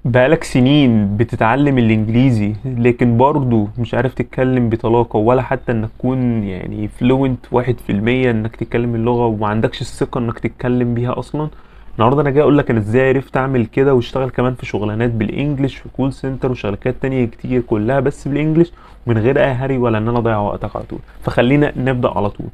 بقالك سنين بتتعلم الانجليزي، لكن برضو مش عارف تتكلم بطلاقة ولا حتى انك تكون يعني fluent 1% انك تتكلم اللغة، وما عندكش الثقة انك تتكلم بيها اصلا. النهاردة انا جاي اقول لك انا ازاي عرفت اعمل كده واشتغل كمان في شغلانات بال English في call center وشركات تانية كتير كلها بس بال English، من غير اي هري ولا ان انا اضيع وقتك على طول. فخلينا نبدأ على طول.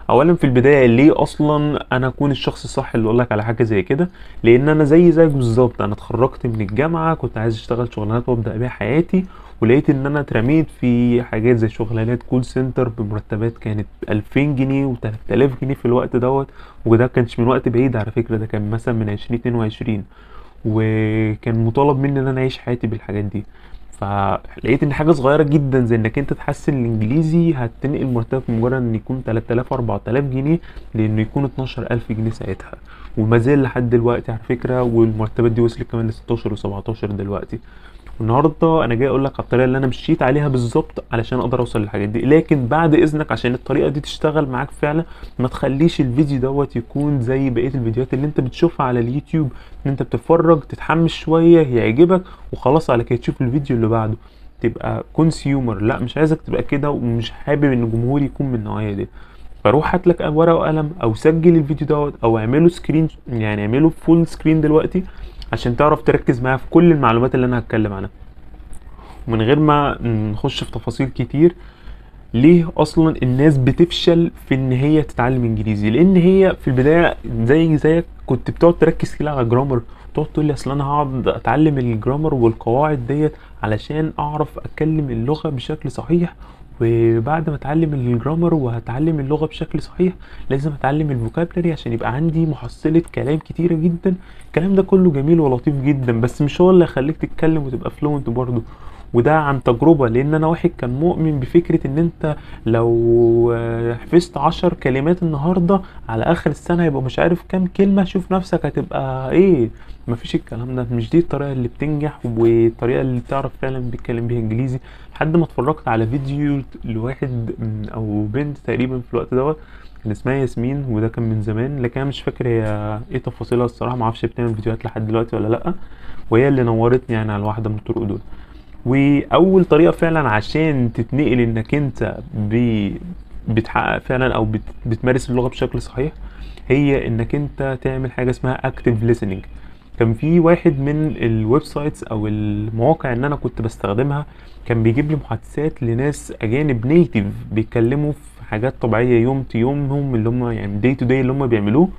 اولا في البداية، ليه اصلا انا اكون الشخص الصح اللي اقولك على حاجة زي كده؟ لان انا زي زيك بالظبط، انا اتخرجت من الجامعة كنت عايز اشتغل شغلانات وابدا بيها حياتي، ولقيت ان انا اترميت في حاجات زي شغلانات call center بمرتبات كانت 2000 جنيه و3000 جنيه في الوقت دوت. وده كانش من وقت بعيد على فكره، ده كان مثلا من 2022، وكان مطالب مني ان انا اعيش حياتي بالحاجات دي. فلقيت ان حاجة صغيرة جدا زي انك انت تحسن الانجليزي هتنقل مرتبك من مجرد ان يكون 3000 4000 جنيه لانه يكون 12000 جنيه ساعتها، وما زال لحد دلوقتي على فكره. والمرتبات دي وصلت كمان ل 16 و17 دلوقتي. والنهارده انا جاي اقول لك على الطريقة اللي انا مشيت عليها بالظبط علشان اقدر اوصل للحاجات دي. لكن بعد اذنك، عشان الطريقة دي تشتغل معاك فعلا، ما تخليش الفيديو دوت يكون زي بقية الفيديوهات اللي انت بتشوفها على اليوتيوب، ان انت بتتفرج تتحمس شوية يعجبك وخلاص على كده تشوف الفيديو اللي بعده، تبقى consumer. لا، مش عايزك تبقى كده، ومش حابب ان جمهوري يكون من النوعية دي. فروح هات لك ورقة وقلم، او سجل الفيديو دوت، او اعمله screen، يعني اعمله full screen دلوقتي عشان تعرف تركز معايا في كل المعلومات اللي انا هتكلم عنها. ومن غير ما نخش في تفاصيل كتير، ليه اصلا الناس بتفشل في ان هي تتعلم انجليزي؟ لان هي في البداية زي زيك كنت بتقعد تركز كده على grammar، تقعد تقول لي اصل انا هقعد اتعلم ال grammar والقواعد ديت علشان اعرف اتكلم اللغة بشكل صحيح، وبعد ما اتعلم ال grammar وهتعلم اللغة بشكل صحيح لازم اتعلم ال vocabulary عشان يبقى عندي محصله كلام كتيرة جدا. الكلام ده كله جميل ولطيف جدا، بس مش هو اللي هيخليك تتكلم وتبقى fluent برضه. وده عن تجربة، لان انا واحد كان مؤمن بفكرة ان انت لو حفظت 10 كلمات النهاردة على اخر السنة يبقى مش عارف كام كلمة، شوف نفسك هتبقى ايه. مفيش الكلام ده، مش دي الطريقة اللي بتنجح والطريقة اللي بتعرف فعلا بيتكلم بيها انجليزي. لحد ما اتفرجت على فيديو لواحد او بنت تقريبا في الوقت دوت كان اسمها ياسمين، وده كان من زمان لكن انا مش فاكر هي ايه تفاصيلها الصراحة، معرفش بتعمل فيديوهات لحد دلوقتي ولا لأ، وهي اللي نورتني يعني على واحدة من الطرق دول. واول طريقه فعلا عشان تتنقل انك انت بتحقق فعلا او بتمارس اللغة بشكل صحيح، هي انك انت تعمل حاجة اسمها active listening. كان في واحد من ال websites او المواقع اللي انا كنت بستخدمها كان بيجيب لي محادثات لناس اجانب native بيتكلموا في حاجات طبيعية يوم يومهم اللي هم يعني day to day اللي هم بيعملوه،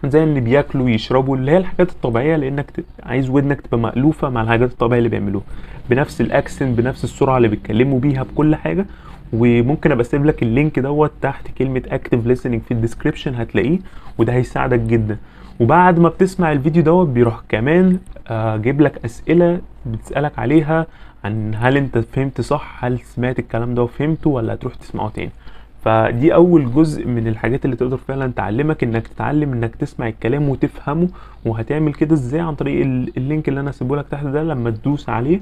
زي اللي بياكلوا يشربوا، اللي هي الحاجات الطبيعية، لانك عايز ودنك تبقى مألوفة مع الحاجات الطبيعية اللي بيعملوها، بنفس ال accent، بنفس السرعة اللي بيتكلموا بيها، بكل حاجة. وممكن ابقى اسيب لك ال link دوت تحت كلمة active listening في ال description هتلاقيه، وده هيساعدك جدا. وبعد ما بتسمع الفيديو دوت بيروح كمان جايب لك اسئلة بتسالك عليها عن هل انت فهمت صح، هل سمعت الكلام ده وفهمته، ولا هتروح تسمعه تاني. فدي اول جزء من الحاجات اللي تقدر فعلا تعلمك انك تتعلم انك تسمع الكلام وتفهمه. وهتعمل كده ازاي؟ عن طريق ال link اللي انا هسيبه لك تحت ده، لما تدوس عليه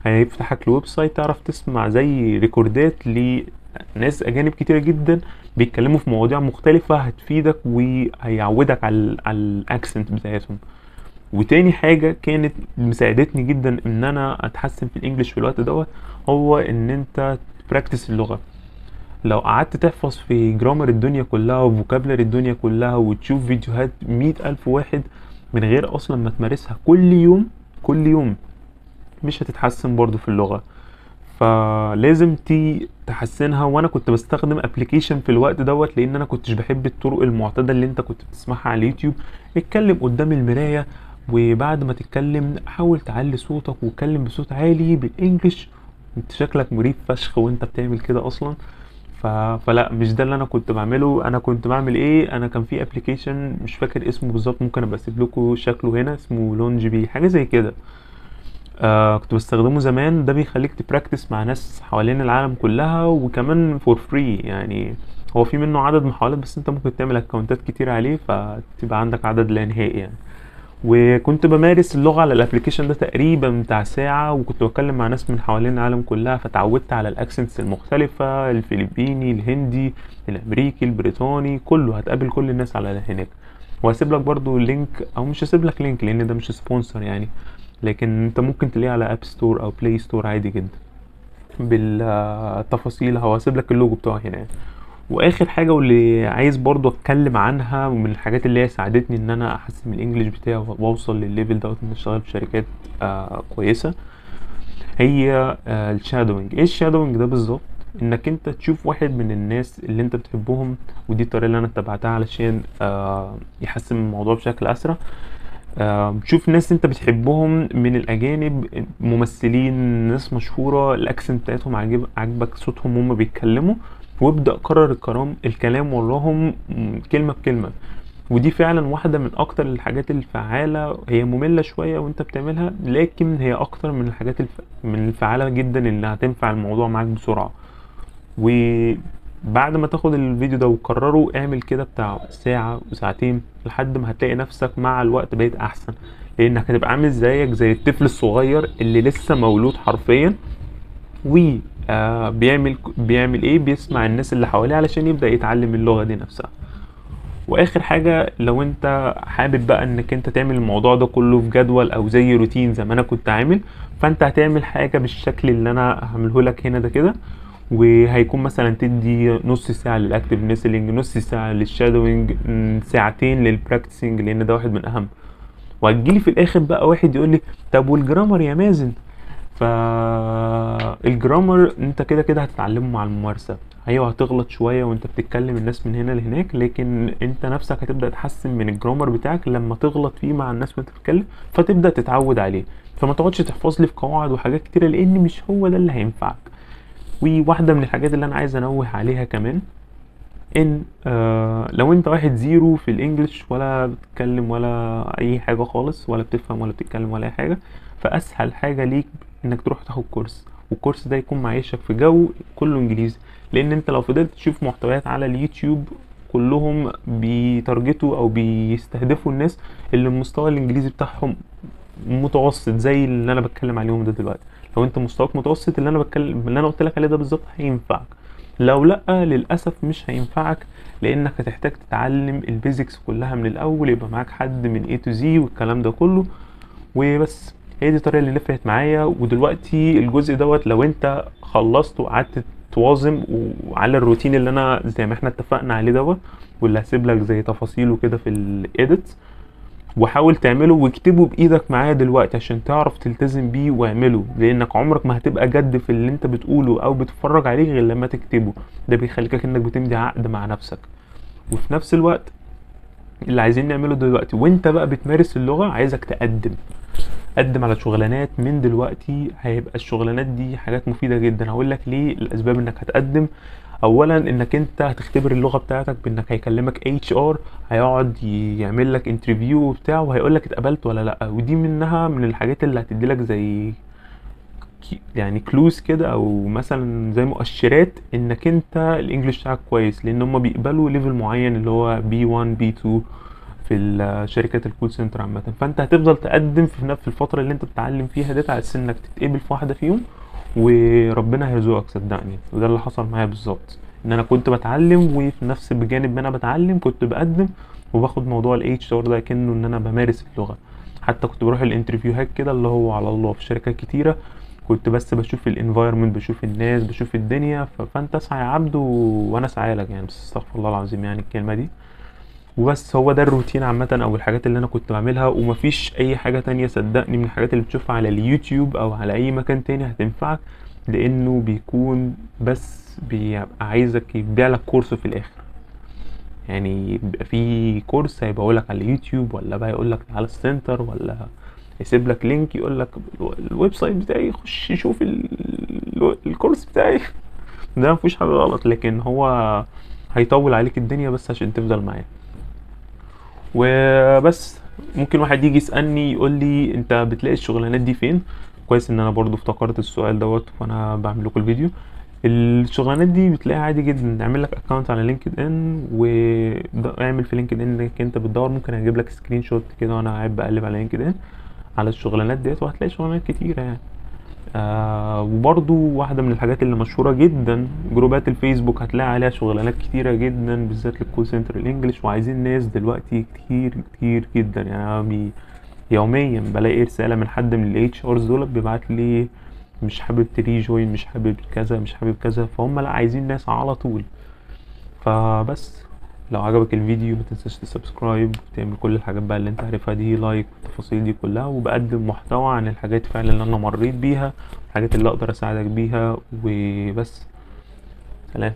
هيفتحك ال website، تعرف تسمع زي record ات لناس اجانب كتيرة جدا بيتكلموا في مواضيع مختلفة، هتفيدك وهيعودك على ال accent بتاعتهم. وتاني حاجة كانت مساعدتني جدا ان انا اتحسن في ال English في الوقت دوت، هو ان انت ت practice اللغة. لو قعدت تحفظ في grammar الدنيا كلها و vocabulary الدنيا كلها وتشوف فيديوهات 100,000 واحد من غير اصلا ما تمارسها كل يوم كل يوم، مش هتتحسن برضو في اللغة. فلازم تحسنها. وانا كنت بستخدم application في الوقت دوت، لان انا كنتش بحب الطرق المعتادة اللي انت كنت بتسمعها على اليوتيوب. اتكلم قدام المراية، وبعد ما تتكلم حاول تعلي صوتك واتكلم بصوت عالي بال English، انت شكلك مريب فشخ وانت بتعمل كده اصلا. فلا، مش ده اللي انا كنت بعمله. انا كنت بعمل ايه؟ انا كان في application مش فاكر اسمه بالظبط، ممكن ابقى اسيب لكم شكله هنا، اسمه لونج بي حاجة زي كده. كنت بستخدمه زمان. ده بيخليك ت practice مع ناس حوالين العالم كلها، وكمان for free. يعني هو في منه عدد محاولات، بس انت ممكن تعمل account ات كتير عليه فتبقى عندك عدد لا نهائي يعني. وكنت بمارس اللغة على ال application ده تقريبا بتاع ساعة، وكنت بتكلم مع ناس من حوالين العالم كلها، فتعودت على ال accents المختلفة، الفلبيني، الهندي، الامريكي، البريطاني، كله. هتقابل كل الناس على هناك. وهسيب لك برضو link، او مش هسيب لك link لان ده مش sponsor يعني، لكن انت ممكن تلاقيه على App Store او Play Store عادي جدا بالتفاصيل. هو هسيب لك اللوجو بتاعه هنا يعني. واخر حاجة واللي عايز برضو اتكلم عنها ومن الحاجات اللي هي ساعدتني ان انا احسن من ال English بتاعي واوصل للل level دوت ان اشتغل في شركات كويسة، هي ال shadowing. ايه ال shadowing ده بالظبط؟ انك انت تشوف واحد من الناس اللي انت بتحبهم، ودي الطريقة اللي انا اتبعتها علشان يحسن الموضوع بشكل اسرع. تشوف ناس انت بتحبهم من الاجانب، ممثلين، ناس مشهورة، ال accent بتاعتهم عاجبك صوتهم وهم بيتكلموا، وابدا كرر الكلام وراهم كلمة بكلمه. ودي فعلا واحدة من اكتر الحاجات الفعالة. هي مملة شوية وانت بتعملها، لكن هي اكتر من الحاجات من الفعالة جدا اللي هتنفع الموضوع معاك بسرعة. وبعد ما تاخد الفيديو ده وتكرره، اعمل كده بتاع ساعة وساعتين لحد ما هتلاقي نفسك مع الوقت بقيت احسن، لانك هتبقى عامل زيك زي الطفل الصغير اللي لسه مولود حرفيا، و بيعمل ايه؟ بيسمع الناس اللي حواليه علشان يبدأ يتعلم اللغة دي نفسها. واخر حاجة، لو انت حابب بقى انك انت تعمل الموضوع ده كله في جدول او زي روتين زي ما انا كنت عامل، فانت هتعمل حاجة بالشكل اللي انا هعمله لك هنا ده كده، وهيكون مثلا تدي نص ساعة لل active listening، نص ساعة لل shadowing، ساعتين لل practicing، لان ده واحد من اهم. وهتجيلي في الاخر بقى واحد يقول لي طب وال grammar يا مازن؟ فال grammar انت كده كده هتتعلمه مع الممارسة. ايوه هتغلط شوية وانت بتتكلم الناس من هنا لهناك، لكن انت نفسك هتبدأ تحسن من ال grammar بتاعك لما تغلط فيه مع الناس وانت بتتكلم، فتبدأ تتعود عليه. فما تقعدش تحفظ لي في قواعد وحاجات كتيرة، لان مش هو ده اللي هينفعك. وواحدة من الحاجات اللي انا عايز انوه عليها كمان، ان لو انت واحد zero في ال English، ولا بتتكلم ولا اي حاجة خالص، ولا بتفهم ولا بتتكلم ولا اي حاجة، فاسهل حاجة ليك انك تروح تاخد كورس، والكورس ده يكون معيشك في جو كله انجليزي. لان انت لو فضلت تشوف محتويات على اليوتيوب كلهم بي target وا او بيستهدفوا الناس اللي المستوى الانجليزي بتاعهم متوسط زي اللي انا بتكلم عليهم ده دلوقتي. لو انت مستواك متوسط، اللي انا قلت لك عليه ده بالظبط هينفعك. لو لا، للاسف مش هينفعك، لانك هتحتاج تتعلم ال basics كلها من الاول، يبقى معاك حد من A to Z والكلام ده كله. وبس هي دي الطريقة اللي نفعت معايا. ودلوقتي الجزء دوت لو انت خلصت وقعدت تواظب وعلى الروتين اللي انا زي ما احنا اتفقنا عليه دوت، واللي هسيب لك زي تفاصيله كده في ال edit، وحاول تعمله واكتبه بايدك معايا دلوقتي عشان تعرف تلتزم بيه واعمله، لانك عمرك ما هتبقى جد في اللي انت بتقوله او بتتفرج عليه غير لما تكتبه. ده بيخليك انك بتمضي عقد مع نفسك. وفي نفس الوقت اللي عايزين نعمله دلوقتي وانت بقى بتمارس اللغة، عايزك تقدم، قدم على شغلانات من دلوقتي. هيبقى الشغلانات دي حاجات مفيدة جدا. هقول لك ليه الاسباب انك هتقدم. اولا انك انت هتختبر اللغة بتاعتك بانك هيكلمك HR، هيقعد يعمل لك interview وبتاع، وهيقول لك اتقبلت ولا لا. ودي منها من الحاجات اللي هتدي لك زي يعني clues كده، او مثلا زي مؤشرات انك انت ال English بتاعك كويس، لان هم بيقبلوا level معين اللي هو B1 B2 في الشركات ال call center عامة. فانت هتفضل تقدم في نفس الفترة اللي انت بتتعلم فيها ديت على اساس انك تتقبل في واحدة فيهم، وربنا هيرزقك صدقني. وده اللي حصل معايا بالظبط، ان انا كنت بتعلم وفي نفس بجانب ما انا بتعلم كنت بقدم وباخد موضوع ال HR ده كأنه ان انا بمارس اللغة. حتى كنت بروح ال interview هات كده اللي هو على الله في شركات كتيرة، كنت بس بشوف ال environment، بشوف الناس، بشوف الدنيا. فانت اسعى يا عبده وانا اسعى لك يعني، بس استغفر الله العظيم يعني الكلمة دي. وبس هو ده الروتين عامة او الحاجات اللي انا كنت بعملها، ومفيش اي حاجة تانية صدقني من الحاجات اللي بتشوفها على اليوتيوب او على اي مكان تاني هتنفعك، لانه بيكون بس بيبقى عايزك يبيع لك كورس في الاخر. يعني بيبقى في كورس هيبقى يقولك على اليوتيوب، ولا بقى يقولك تعالى ال center، ولا يسيب لك link يقولك ال website بتاعي خش شوف الكورس بتاعي. ده مفيش حاجة غلط، لكن هو هيطول عليك الدنيا بس عشان تفضل معاه. وبس ممكن واحد يجي يسألني يقول لي انت بتلاقي الشغلانات دي فين؟ كويس ان انا برضو افتكرت السؤال دوت وانا بعمل لكم الفيديو. الشغلانات دي بتلاقيها عادي جدا، اعمل لك account على LinkedIn واعمل في LinkedIn انك انت بتدور، ممكن اجيب لك screenshot كده وانا قاعد بقلب على LinkedIn على الشغلانات ديت، وهتلاقي شغلانات كتيرة يعني. وبرضو واحدة من الحاجات اللي مشهورة جدا جروبات الفيسبوك، هتلاقي عليها شغلانات كتيرة جدا بالذات لل call center ال English، وعايزين ناس دلوقتي كتير كتير جدا. يعني يوميا بلاقي رسالة من حد من ال HRs دول بيبعت لي مش حابب ت rejoin، مش حابب كذا، مش حابب كذا. فهم لا، عايزين ناس على طول. فبس لو عجبك الفيديو ما تنساش ت subscribe وتعمل كل الحاجات بقى اللي انت عارفها دي، like والتفاصيل دي كلها. وبقدم محتوى عن الحاجات فعلا اللي انا مريت بيها، الحاجات اللي اقدر اساعدك بيها. وبس، سلام.